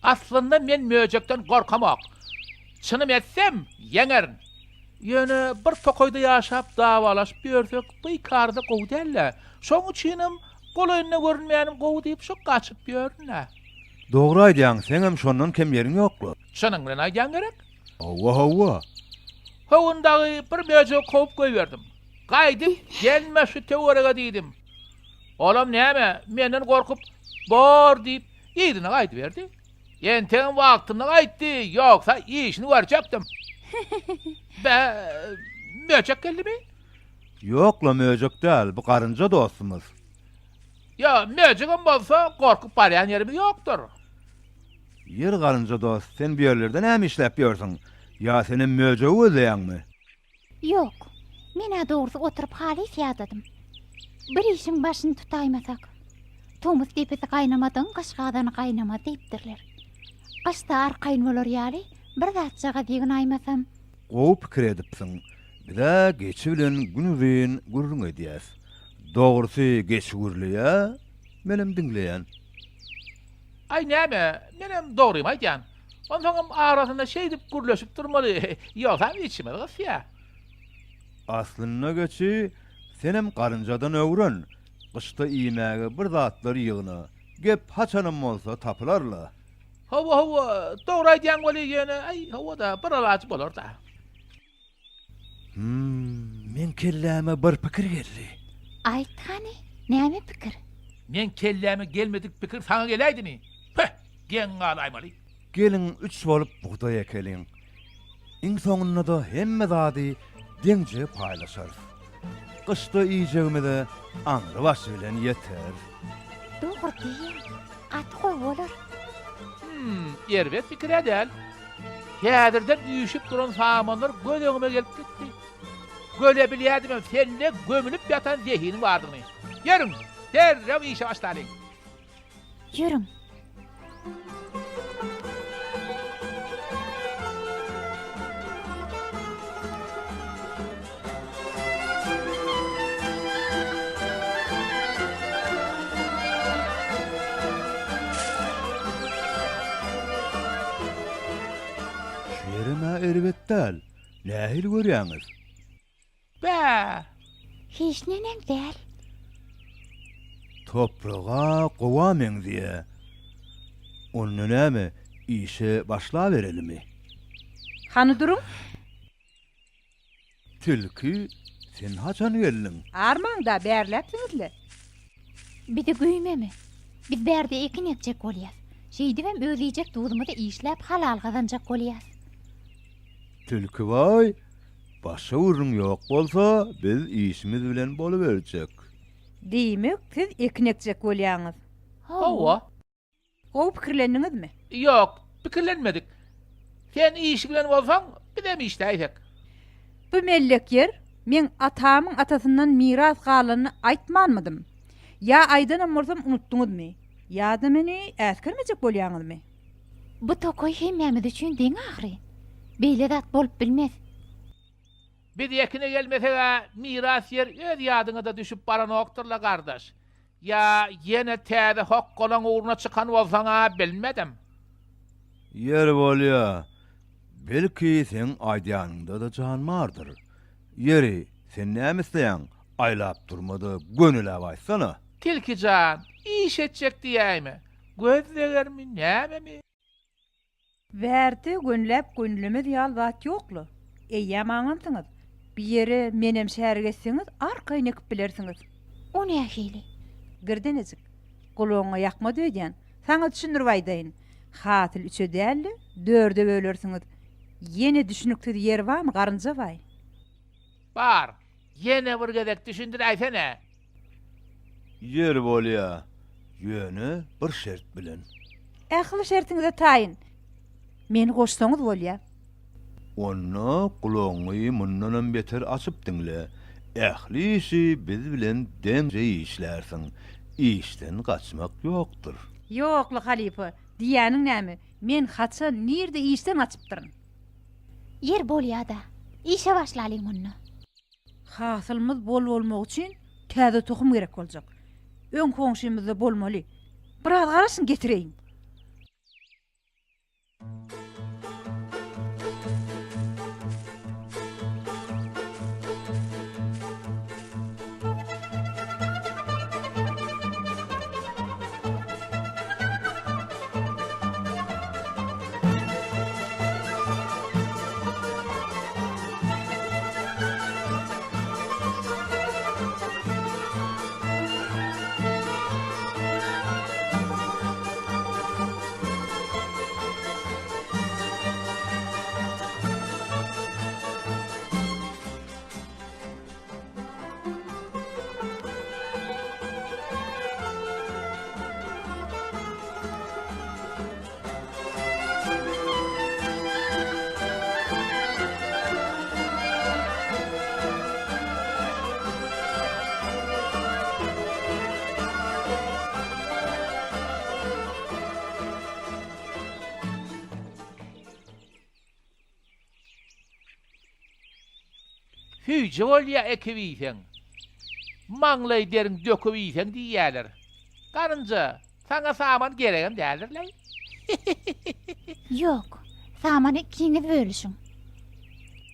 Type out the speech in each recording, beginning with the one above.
Aslynda men möjekden gorkamok. Çynym etsem, ýeňerin. Ýöne bir tokaýda ýaşap dawalaşyp ýörsek gyýkarda gowy däl-dä. Şoň üçinem golaýynda görünmänim gowy diýip şu gaçyp ýörün-dä. Dogry aýdýaň, seňem şondan kem ýeriň ýok-la. Çynyň bilen aýdýaň gerek? Hawa, hawa. Howun dagy bir möjegi kowup goýberdim. Gaýdyp gelme şu töwerege diýdim. Olam näme, menden gorkup, bor diýip, yzyna gaýdyberdi. Entegem wagtynda gaýtdy, ýogsa işini görjekdim. Bä, möjek geldimi? Ýok-la, möjek däl, bu garynja dostumyz. Ýa, möjegem bolsa, gorkup barýan ýerimiz ýokdur. Ýeri garynja dost, sen bu ýerlerde näme işläp ýörsüň? Ýa senem möjegi gözleýäňmi? Ýok. Men-ä dogrusy oturyp halys ýadadym. Bir işiň başyny tutaýmasak. Tomus depesi gaýnamadygyň gyş gazany gaýnamaz diýipdirler. Gyşda arkaýyn bolar ýaly bir zatjagaz ýygnaýmasam. Gowy pikir edipsiň. Biz-ä geçi bilen günuzyn gürrüň edýäs. Dogrusy geçi gürleýä, menem diňleýän. Aý näme, menem dogrymy aýdýan. Onsoňam arasynda şeýdip gürleşip durmaly, ýogsam içimiz gysýa. Aslynda geçi, senem garynjadan öwren, gyşda iýmäge bir zatlar ýygna, gep haçanam bolsa tapylar-la. Hawa, hawa, dogry aýdýaň weli, ýöne, aý, hawa-da, bir alajy bolar-da. Hum, meň kelläme bir pikir geldi. Aýt hany, näme pikir? Meň kelläme gelmedik pikir saňa geläýdimi? Püh, geň galaýmaly. Geliň üç bolup bugdaý ekeliň. Iň soňunda-da hemme zady deňje paýlaşarys. Gyşda iýjegimize aňry başy bilen ýeter. Dogry diýýäň. Gaty gowy bolar. Hum, erbet pikir-ä däl. Häzirden üýşüp duran samanlar göz öňüme gelip gitdi. Göle bilýärdimem sende gömülip ýatan zehiniň bardygyny. Ýörüň, derrew işe başlalyň. Ýörüň. Şu ýerem-ä erbet däl. Nähili görýäňiz? Bä! Hiç neneň däl. Topraga gowa meňzeýä. Onda näme, işe başlaberelimi? Hany duruň? Tilki, sen haçan geldiň? Armaň-da, bärläpsiňiz-le. Bizi güýmeme. Biz bärde ekin ekjek bolýas. Şeýdibem öz iýjek duzumyzy işläp halal gazanjak bolýas. Tilkibaý, başga gürrüň ýok bolsa, biz işimiz bilen boluberjek. Diýmek, siz ekin ekjek bolýaňyz? Hawa. Gowy pikirlendiňizmi? Ýok, pikirlenmedik. Sen iş bilen bolsaň, bizem işläýsek. Bu mellek ýer meň atamyň atasyndan miras galanyny aýtmanmydym? Ýa aýdanam bolsam unutdyňyzmy? Ýa-da meni äsgermejek bolýaňyzmy? Bu tokaý hemmämiz üçin deň ahyry. Beýle zat bolup bilmez. Biz ekine gelmeseg-ä miras ýer öz ýadyňa-da düşüp baranokdyr-la gardaş. Ýa ýene täze hokgalaň ugruna çykan bolsaň-a bilmedim. Ýeri bolýa. Belki seň aýdýanyňda-da jan bardyr. Ýeri, sen näme isleýäň, aýlap durma-da gönüläp aýtsana. Tilki jan, iş etjek diýäýme. Göz degermi, nämemi? Bärde gönüläp gönülemez ýaly zat ýok-la. Eýýäm aňansyňyz. Bi ýere menem şärik etseňiz, arkaýyn ekip bilersiňiz. O nähili? Girdenejik, gulagyňa ýakmady öýdýän. Saňa düşündirip aýdaýyn. Hasyl üçe däl-de, dörde bölersiňiz. Ýene düşüniksiz ýeri barmy, garynja baý? Bar. Ýene bir gezek düşündiräýsene. Ýeri bolýa, ýöne bir şert bilen. Ähli şertiňize taýyn. Meni goşsaňyz bolýa. Onda gulagyňy mundanam beter açyp diňle. Ähli işi biz bilen deňje işlärsiň. Işden gaçmak ýokdur. Ýok-la, halypa, diýýäniň näme? Men haçan, nirde işden gaçypdyryn? Ýer bolýa-da. Işe başlalyň onda. Hasylymyz bol bolmagy üçin. Täze tohum gerek boljak. Öň goňşymyzda bolmaly. Biraz garaşyň getireýin. Süýji bolýa ekip iýseň. Maňlaý deriň döküp iýseň diýýäler. Garynja, saňa saman geregem däldir-leý. Ýok, samany ikiňiz bölüşiň.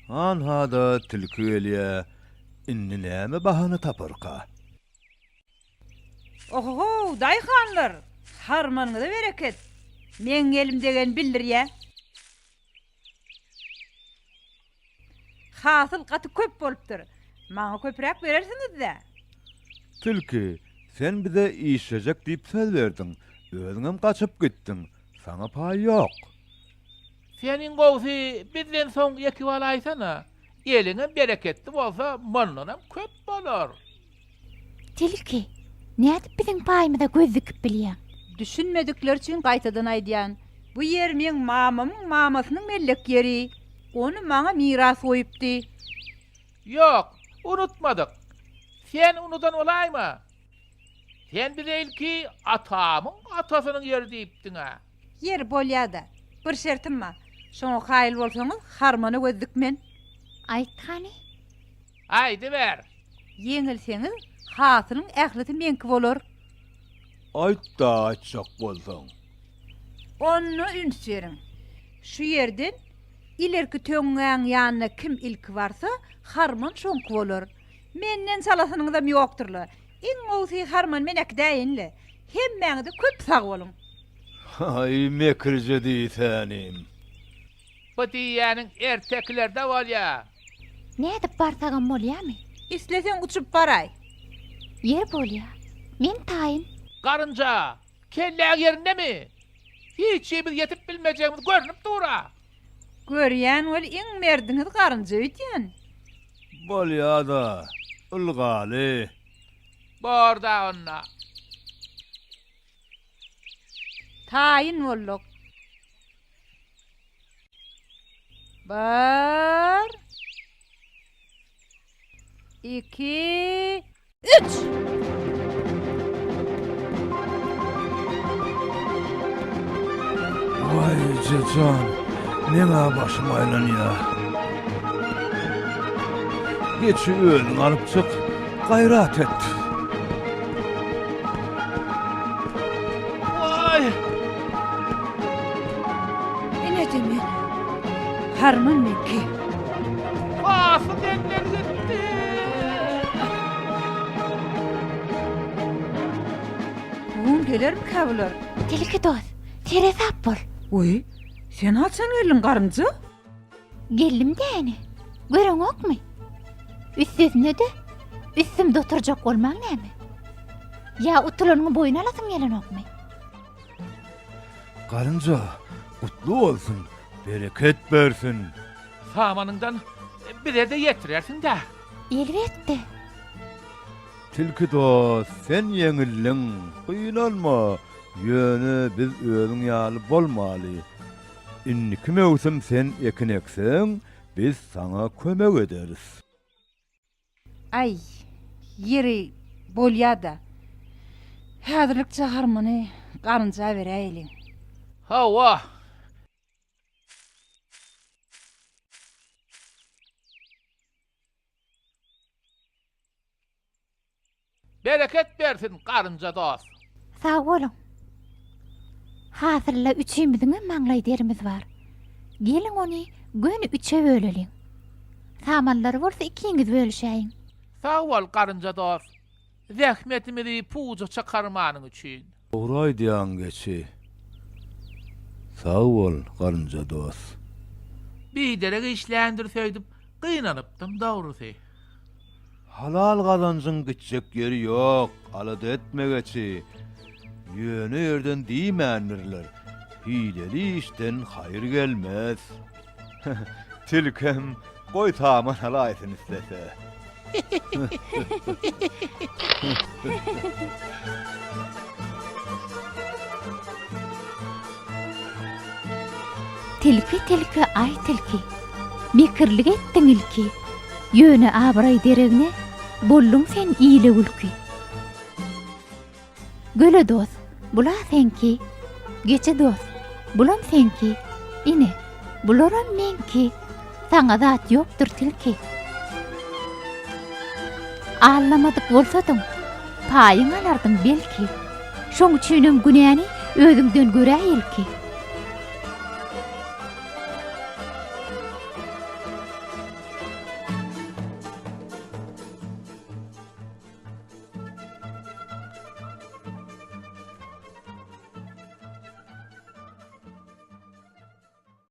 Hanha-da tilki gelýä, indi näme bahana taparka? Ohohow, daýhanlar! Harmanyňyza bereket! Meň elim degen bildirýä. Hasyl gaty köp bolupdyr. Maňa köpräk berersiňiz-dä? Tilki, sen bize işlejek diýip söz berdiň. Özüňem gaçyp gitdiň. Saňa paý ýok. Sen iň gowusy bizden soň ekip alaýsana. Eliňem bereketli bolsa mundanam köp bolar. Tilki, nädip biziň paýymyza göz dikip bilýäň? Düşünmedikler üçin gaýtadan aýdýan, bu ýer meň mamamyň mamasynyň mellek ýeri. Ony maňa miras goýupdy. Ýok, unutmadyk. Sen unudan bolaýma. Sen bize ilki atamyň atasynyň ýeri diýipdiň-ä. Ýeri, bolýa-da. Bir şertim bar. Şoňa kaýyl bolsaňyz, harmana göz dikmen. Aýt hany. Aýdyber. Ýeňilseňiz, hasylyň ählisi meňki bolar. Aýt-da aýtjak bolsaň. Onda üns beriň. Şu ýerden ilerki töňňäň ýanyna kim ilki barsa, harman şoňky bolar. Menden çalasynyňyzam ýokdur-la. Iň gowusy harmany men äkidäýin-le. Hemmäňize köp sag boluň. Aý, mekirje diýsänim. Bu diýýäniň ertekilerde bolýa. Nädip barsagam bolýamy? Isleseň uçup baraý. Ýer bolýa. Men taýyn. Garynja, kelläň ýerindemi? Hiç himiz ýetip bilmejegimiz görnüp dur-a. Görýän weli iň merdiňiz garynja öýdýän. Bolýa-da, ylgaly. Bor-da onda. Taýyn bolduk. Bir, iki, üç! Waý, ejejan, meň-ä başym aýlanýar. Geçi özüň alyp çyk, gaýrat et. Waý! Ine-de men. Harman meňki. Hasy menden gitdi. Bu gün gelermikä bular? Tilki dost, seresap bol. Oý, sen haçan geldiň, garynja? Geldim däni. Göreňokmy? Üstesine-de, üstümde oturjak bolmaň näme? Ýa utulanyňy boýun alasyň gelenokmy? Garynja, gutly bolsun, bereket bersin. Samanyňdan bize-de ýetirersiň-dä. Elbetde. Tilki dost, sen ýeňildiň, gynanma, ýöne biz özüň ýaly bolmaly. Indiki möwsüm sen ekin ekseň, biz saňa kömek ederis. Aý, ýeri, bolýa-da. Häzirlikçe harmany garynja beräýeliň. Hawa. Bereket bersin, garynja dost! Sag boluň. Hasylda üçimiziňem maňlaý derimiz bar. Geliň ony göni üçe böleliň. Samanlary bolsa ikiňiz bölüşäýiň. Sag bol, garynja dost! Zähmetimizi puja çykarmanyň üçin. Dogry aýdýaň geçi. Sag bol, garynja dost. Biderek işländiris öýdüp gynanypdym dogrusy. Halal gazanjyň gitjek ýeri ýok, alada etme geçi. Ýöne ýerden diýmändirler, hileli işden haýyr gelmez. Tilkem goý saman alaýsyn islese. Tilki tilki aý tilki, mekirlik etdiň ilki, Ýöne abraý deregne bolduň sen ile gülki. Göle dost, bula seňki, Geçi dost, bulam seňki, Ine, bularam meňki, Saňa zat ýokdur tilki. Aldamadyk bolsadyň, paýyň alardyň belki, Şoň üçinem günäni özüňden göräý ilki.